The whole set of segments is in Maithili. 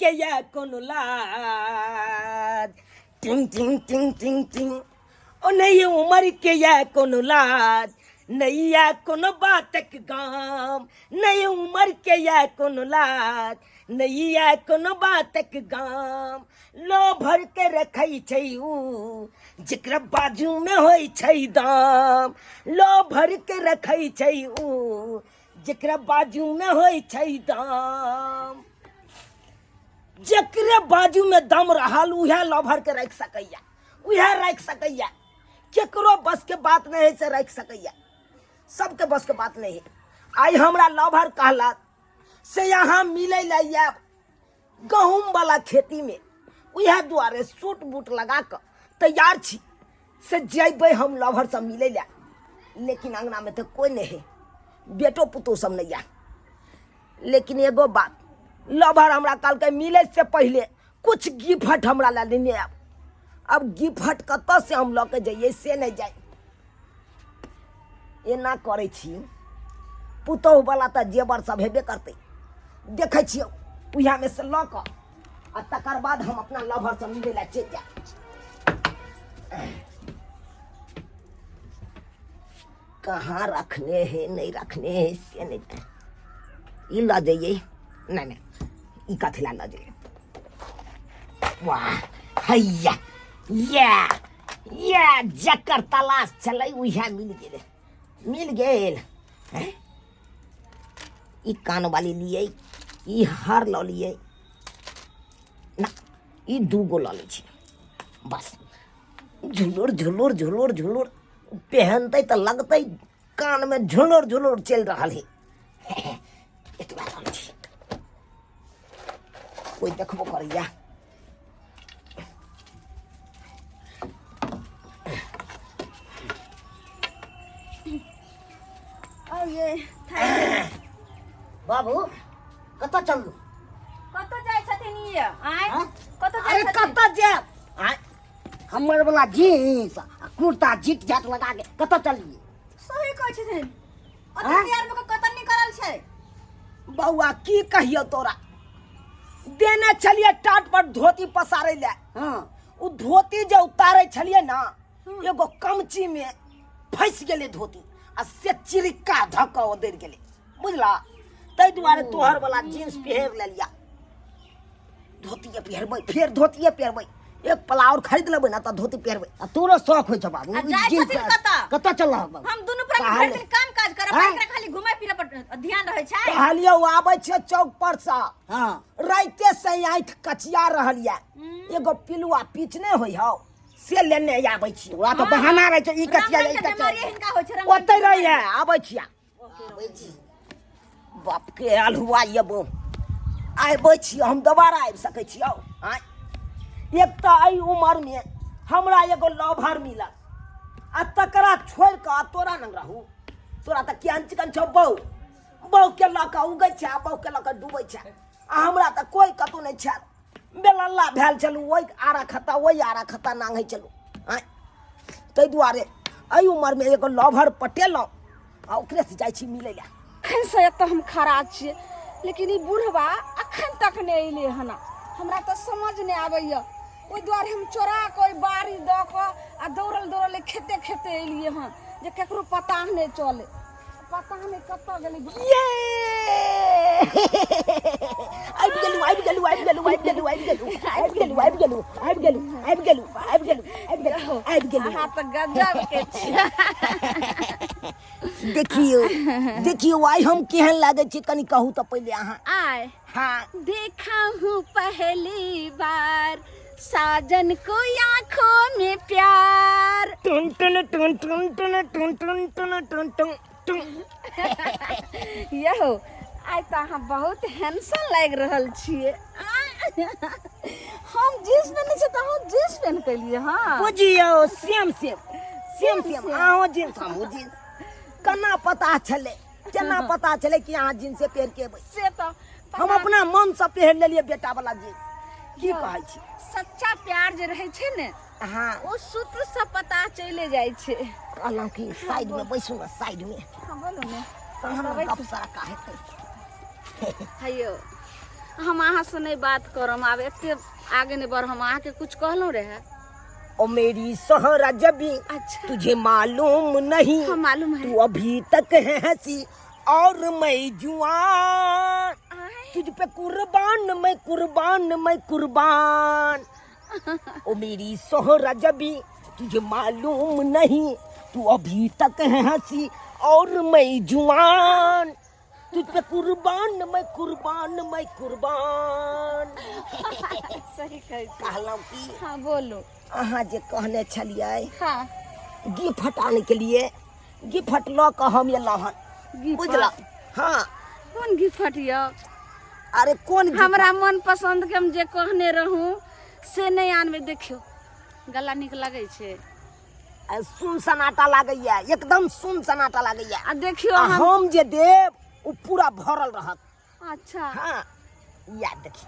के या कोनो लाज। टिंग टिंग टिंग टिंग टिंग। ओ नहीं उमर के या कोनो लाज, नहीं या कोनो बातक गाम। नहीं उमर के या कोनो लाज, नहीं या कोनो बातक गाम। लो भर के रखै छै ऊ जकरा बाजू में होइ छै दाम। लो भर के रखै छै ऊ जकरा बाजू में होइ छै दाम। जकरे बाजू में दम रहल उएह लो भर के राखि सकैया, उएह राखि सकैया। केकरो बस के बात नहीं है से राखि सकैया, सबके बस के बात नहीं है। आइ हमरा लभर कहलक से यहाँ मिलै लए आयब गहूम वाला खेती में, उएह दुआरे सूट बूट लगा कऽ तैयार छी से जैबै हम लभर सब मिलै लए। लेकिन अंगना में तऽ कोई नहीं है, बेटो पुतोह सब नहीं है। लेकिन एगो बात, लभर हमरा कहलकै मिलै से पहिले कुछ गिफ्ट हमरा लए लेने आयब। अब गिफ्ट कतऽ से हम लऽ के जइयै से नहि जाय। एना करै छी, पुतोह वाला तऽ जेवर सब हेबे करतै, देखै छियै उएहमे से लऽ कऽ आ तकर बाद हम अपना लभर से मिलै लए चलि जायब। कहाँ रखने है नहीं रखने है से नहीं जाने। ई लऽ जइयै, नहीं नहीं ई कथी ला लऽ जइयै। वाह हैया या या जकर तलाश छलै उएह मिल गेलै, मिल गेल। हैं? ई कान वाली लियै, ई हार लऽ लियै ना, ई दूगो लऽ लै छी बस। झुलुर झुलुर झुलुर झुलुर पहनतै तऽ लगतै कानमे झुलुर झुलुर चलि रहल है। एतबा लऽ लै छी, कोइ देखबो करैया। ये बाबू कतऽ चललू? कतऽ जाइ छथिन ई? आँय? हाँ? कतऽ जाइ अरे छथिन? कतऽ जायब? आँय? हमर वाला जीन्स आ कुर्ता जीट जाट लगा के कतऽ चललियै? सही कहै छथिन। ओते आँय? तैयार भऽ कऽ कतऽ निकलल छै? बौआ की कहियौ तोरा, देने छलियै टाट पर धोती पसारै लए। हाँ। ओ धोती जे उतारै छलियै ना, एगो कमची में फंसि गेलै धोती आ से चिरिक्का धऽ कऽ ओदरि गेलै, बुझला? ताहि दुआरे तोहर वाला जींस पहिर लेलिया। धोतिए पहिरबै, फेर धोतिए पहिरबै। एक पला और खरीद लेबै ना तऽ धोती पहिरबै। आ तोरो शौक होइ छौ बाबू? आ जाइ जींस छथिन कतऽ? कतऽ चल रहल बाबू? हम दुनू प्राणी कहल- भरि दिन काम काज करब, आँय? एकरा खाली घुमै फिरै पर ध्यान रहै छै। कहलियौ आबै छियै चौक पर सँ। हाँ। राइते से आँखि कचिया रहल यऽ, एगो पिलुआ पीच नहि होइ हौ से लेने आबै छी। तोरा तऽ बहाना रहै छौ, ई कचिया रंग ई रंग के कचिया। बीमारी हिनका होइ छै, रंग रंग ओतै के रहै बीमारी। आबै छियै। आबै छी बापके अल्हुआ एबो आबै छी हम, दोबारा आबि सकै छी? आउ आँय, एक तऽ एहि उमरमे हमरा एगो लभर मिलल आ तकरा छोड़ि कऽ आ तोरा नंग रहू। तोरा तऽ केहन चिकन छौ बहू, बहूके लऽ कऽ उगै छै आ बहूके लऽ कऽ डूबै छै, आ हमरा तऽ कोइ कतहु नहि छै। बेलल्ला भेल छलहुँ, ओहि आरा खत्ता ओहि आरा खत्ता नांगै छलहुँ। आँय, ताहि दुआरे एहि उमरमे एगो लभर पटेलहुँ आ ओकरेसँ जाइ छी मिलै लए। अखन से एतऽ हम खड़ा छियै, लेकिन ई बुढ़वा अखन तक नहि अयलै हन। हमरा तऽ समझ नहि आबैए, ओहि दुआरे हम चोरा कऽ ओहि बाड़ी दऽ कऽ आ दौड़ल दौड़ल एहि खेते खेते एलियै हन जे ककरो पता नहि चलै। पता नहि कतऽ गेलै। ये आबि गेलू आबि गेलू आबि गेलू आबि गेलू आबि गेलू आबि गेलू आबि गेलू आबि गेलू आबि गेलू आबि गेलू आबि गेलू आबि गेलू। अहाँ तऽ गजब के छियै। देखियौ देखियौ आइ हम केहन लागै छी, कनि कहू तऽ पहिले अहाँ। आय हाँ। देखा हूँ पहली बार साजन को आंखों में प्यार। टुन टुन टुन टुन टुन टुन टुन टुन टुन टुन टुन। यहो आइ तऽ अहाँ बहुत हैंडसम लागि रहल छियै। हम जींस पहिने छियै तऽ अहाँ जींस पहिन के एलियै? हँ बुझियौ सेम सेम सेम सेम, अहूँ जींस हमहूँ जींस। केना पता छलै, केना पता छलै कि अहाँ जींसे पहिर के एबै? से तऽ हम अपना मनसँ पहिर लेलियै बेटा वाला जींस। की कहै छी? सच्चा प्यार जे रहै छै ने, हाँ, ओ सूत्र से पता चलि जाइ छै। कहलहुँ कि साइड में बैसू ने, साइड में। हाँ, बोलू ने। तहन ने गप सड़का हेतै। हैयो हम अहाँ से नहीं बात करम, आब एते आगे नहीं बढ़। हम अहाँके कुछ कहलहुँ रहे? ओ मेरी सोहरा जबी। अच्छा। तुझे मालूम नहीं। हाँ, मालूम है। तू अभी तक है हंसी और मैं जुआन। आय, तुझ पे कुर्बान मैं, कुर्बान मैं, कुर्बान। ओ मेरी सोहरा जबी, तुझे मालूम नहीं, तू अभी तक है हंसी और मैं जुआन। तुझ पे कुर्बान मैं, कुर्बान मैं, कुर्बान। सही कहै छी। कहलहुँ की? हाँ, बोलू। अहाँ जे कहने छलियै हाँ गिफ्ट आने के लिए, गिफ्ट लऽ कऽ हम एलहुँ हन। गिफ्ट? बुझलहुँ? हाँ। कोन गिफ्ट यऽ? अरे कोन गिफ्ट? हमरा मन पसंद के हम जे कहने रहूं से नहि आनबै। देखियौ, गला नीक लगै छै? आ, सुन सनाटा लागैया, एकदम सुन सनाटा लागैया। आ देखियौ, आ हम जे देब ओ पूरा भरल रहत। अच्छा। हाँ, या देखी,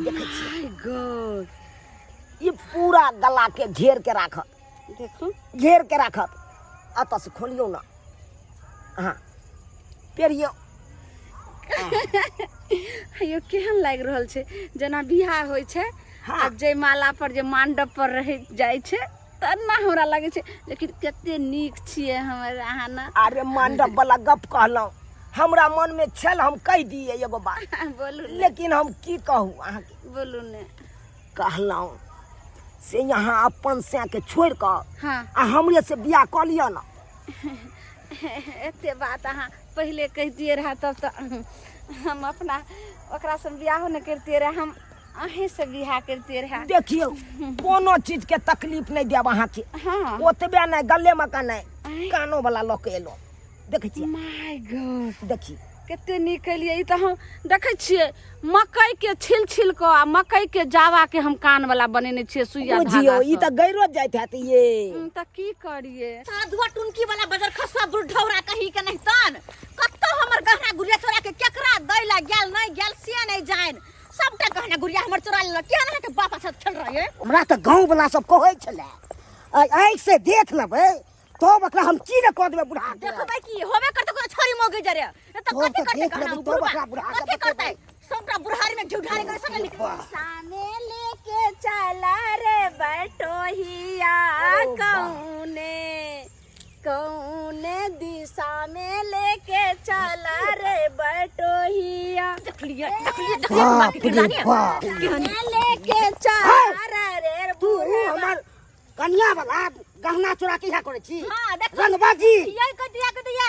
देखै छियै? माय गॉड! ई पूरा गला के घेर के राखत। देखू। घेर के राखत। एतऽ से खोलियौ ना। हाँ, पेरियौ। यो, केहन लागि रहल छै? जेना बियाह होइ छै हाँ। आ जयमाला पर जे मांडप पर रहि जाइ छै, तेना हमरा लगै छै। लेकिन कते नीक छियै हमर अहाँ ने। अरे, मंडप वाला गप कहलहुँ, हमरा मन में छल हम कहि दिए एगो बात। बोलू ने। लेकिन हम की कहू अहाँके? बोलू ने। कहलहुँ से यहाँ अपन सै के छोड़ि कऽ आ हमरे से बियाह कऽ लिअ ने। एते बात अहाँ पहिले कहितियै रहे, तब तऽ हम अपना ओकरासँ बियाहो नहि करितियै रहे, हम अहीँसँ बियाह करितियै रहे। देखियौ, कोनो चीज के तकलीफ नहि देब अहाँके। ओतबे नहि, गले में का नहि, कानो वाला लऽ के एलहुँ। देखै छियै? माय गॉड! देखी। कते नीक केलियै। ई तऽ हम देखै छियै, मकई के छिल छिल कऽ आ मकई के जावा के हम कान वाला बनेने छियै, सुइया बुझियौ, धागा ई सँ। तऽ गैरो जाइत हैत ये। तऽ की करियै? साधुआ टुनकी वाला बजर खसुआ बुढ़ौरा कहीं के नहीं तन कत्तो हमर गहना गुड़िया चोरा के केकरा दै ला गेल नहीं गेल से नहीं जान। सबटा गहना गुड़िया हमर चोरा लेलक। केहन अहाँके बाप साथ खेल रहे? हमरा तऽ गाँव वला सब कहै छलै, आँखि से देख लेबै तब एकरा हम की ने कऽ देबै बुढ़ा के। देखबै की होबे करतै? कोनो छोरी मौगी जरे ए तऽ तब कथी तऽ करतै? देख गहना लेबै, तब बुढ़बा ओकरा बुढ़ा के कथी करतै? बतेबै। सबटा बुढ़ारी में घी ढारी करे सबटा निकल। सामे लेके चला रे बटोहिया, कौने कौने दिशा में लेके चला रे बटोहिया? देखलिए, देखलिए, देखलिए बाप के बाप रे किरदानी। बाप। लेके चला रे तू हमर कनिया वाला गहना चोरा के इहा करै छी? हां, देख। रंगबाजी। यही कह दिया, कह दिया।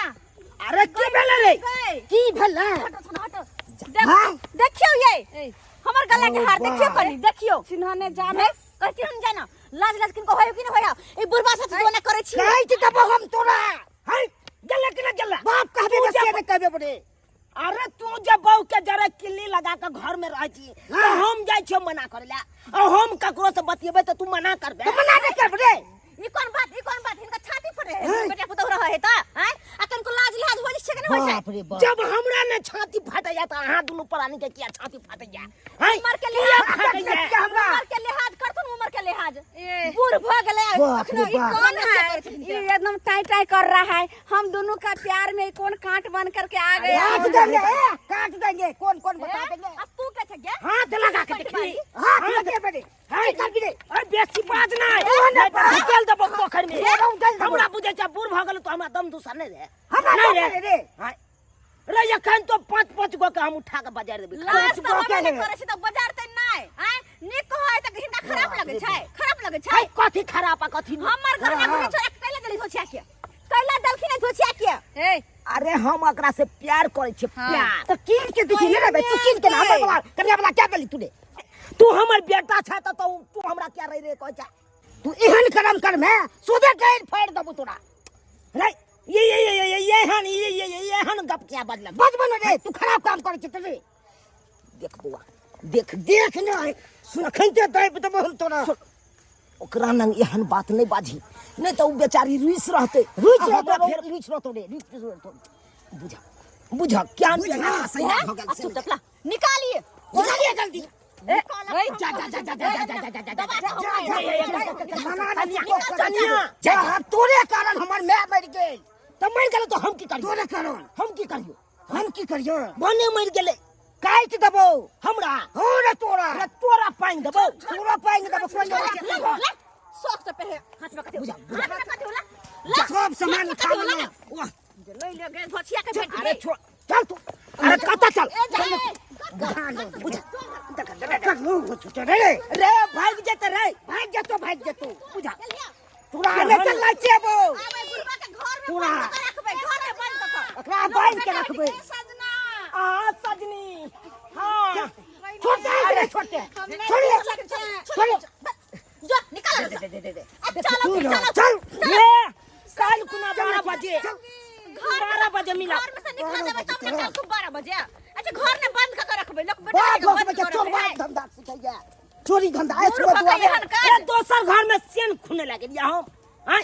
अरे, की भेलै रे? गई। की भेलै? हटो, सुन, हटो। देख, हाँ? देखियौ ये ए, हमर गला के हार देखियौ, कनी देखियौ। चिन्हने जाने। कहती हम जाना लाज लाज किनको होयो कि न होयो? ई बुढ़बा साथ जोना करै छी। कहै छी तब हम तोरा है गेलै कि ना गेलै? बाप कहबे तू तऽ से जब- नहि कहबे बड़े। अरे, तू जब बहू के जरे किल्ली लगा के घर में रह छी तो हम जाइ छियै मना करे ला, और हम ककरो से बतियेबै तऽ तू मना करबे? तऽ मना नहि करबे रे। ई कोन बात, ई कोन बात? हिनका छाती फटे है बेटा पुतहु रहे है त आय आ कनको लाज लाज होइ छै कि न होइ छै? बाप रे बाप! जब हमरा ने छाती फटैया तऽ अहाँ दुनू प्राणी के किया छाती फटैया? हैं? उमर के किया लिहाज फटैया? हमरा उमर के लिहाज करथुन, उमर के लिहाज। ए। बूढ़ भ गेलै। बाप अखनो रे ई बाप। कोन कौन है ये? एकदम टाई टाई कर रहा है। हम दोनों का प्यार में कौन कांट बन करके आ गया? काट देंगे, ए, काट देंगे। कौन कौन बता देंगे। अब तू के छै गे? हाथ लगा के देखी। हाथ लगे बड़े। है कर भी रे। अरे, बेसी बाज नहि, नहीं तऽ ढकेल देबो पोखरि में। ढकेल देबो। हमरा बुझै छै बूढ़ भऽ गेल तो हमरा दम दूसर नहि रे। हमरा नहि दम रे। नहि रे। हाँ। रे, एखन तो पाँच पाँच गो के हम उठा के बाजार देबै। लाज पाँच तऽ गो होबे के नहि ने। करै छै तऽ बाजार तऽ नहि आँय। नीक कहै तऽ हिनका खराब लगै छै, खराब लगै छै। है, कथी खराब आ कथी नीक? हमर घर में चोरा के कैला देली धोछिया के? कैला देलखिन धोछिया के? ए। अरे, हम एकरा से प्यार करै छियै। हाँ। प्यार तऽ कीन के देखी ने रे, तू कीन के ना हमर वाला कनिया वाला क्या देली तू रे? तू हमर बेटा छै तऽ तू तू हमरा क्या रे रे कहै छै? तू एहन करम करमे सोझे डाँरि फाड़ि देबौ तोरा। रे, ये ये ये ये ये एहन ये ये ये ये एहन गप क्या बजलक? बजबो ने रे, तू खराब काम करै छै रे। देख बौआ, देख। देख ने, सुन। अखन ते दाबि देबौ हम तोरा। सुन, ओकरा नंग एहन बात नहि बाजी, नहि तऽ ओ बेचारी रुसि रहतै। रुचि आ हमरा रहतौ। फेर रुचि रहतौ रे, रुचि रहतौ। बुझ, बुझ, क्या बुझा। सही भऽ गेल आ से चुप नहि। टपला निकालिए। निकालिए जल्दी। जा जा जा जा जा जा जा जा जा जा। मना नहि कनिया, जा, तोरे कारण हमर माय मरि गेल। तऽ मरि गेलै तऽ हम की करियौ? तोरे कारण। हम की करियौ? हम की करियौ? भने मरि गेलै। काटि देबो। हमरा? हँ रे तोरा। रे तोरा पानि देबो। तोरा पानि देबो, कोन ला, देबो? ला, ला, शौक से पहले हाथ में कथी बुझा, हाथ में कथी होला? ला, सब सामान हाथ में उठा कथी होला? लेना। वाह। नहीं ले गए धोछिया के भेट अरे गई। छोड़। चल तू। अरे कतऽ चल? ए जा, ए, बुझा लो, बुझा। रे रे भागि जेतै रे। भाग जेतो, भाग जेतो। बुझा। चलिया। तोरा नहि चलना छियै बो। आबै बुढ़वा के घर में तोरा। बंद कऽ रखबै, घर में बंद कऽ कऽ। एकरा बान्हि के रखबै। ए सजना। आ सजनी, हाँ। छोड़ दे रे, छोड़ दे। हम नहि छोड़िए। देख सकते। छोड़िए। जो निकाल दे दे दे दे। अब चलो चलो। चल। रे काल कुना 12 बजे, घर में 12 बजे मिला। घर में से निकल देबै तब ने काल खूब 12 बजे। अच्छा, घर में बंद कऽ के रखबै लोक बेटा बाप के लोक बंद बच्चा कऽ चोर रखबै। बाप धंधा सिखैया, चोरी धंधा ए मूर्ख सुबह के दुआरे। एहन काज। रे दोसर घर में सेन खूने लागे या हम आय।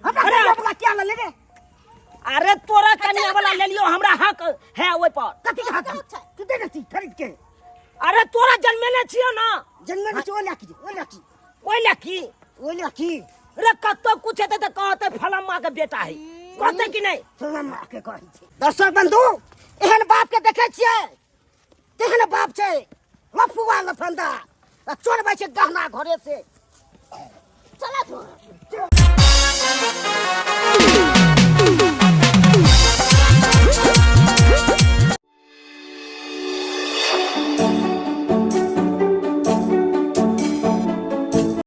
हमरा अरे कनिया वाला क्या ले रे? अरे तोरा कनिया वाला ले लियो, हमरा हक है ओइ पर। कथी के हक? तू दे छी खरीद के। अरे तोरा जन्मेने छियो ना। जन्मे छी, ओ लाकी, ओ लाकी। ओइ लकी। ओ लाकी। रे कतौ कुछ हेतै तऽ कहतै फलामा के बेटा है, कहतै कि नहि? फलामा के कहै छै। दर्शक बंधु, एहन बाप के देखै छियै? तेहन बाप छै लफुआ लफंदा आ चोरबै छै गहना घरे से। चला तू।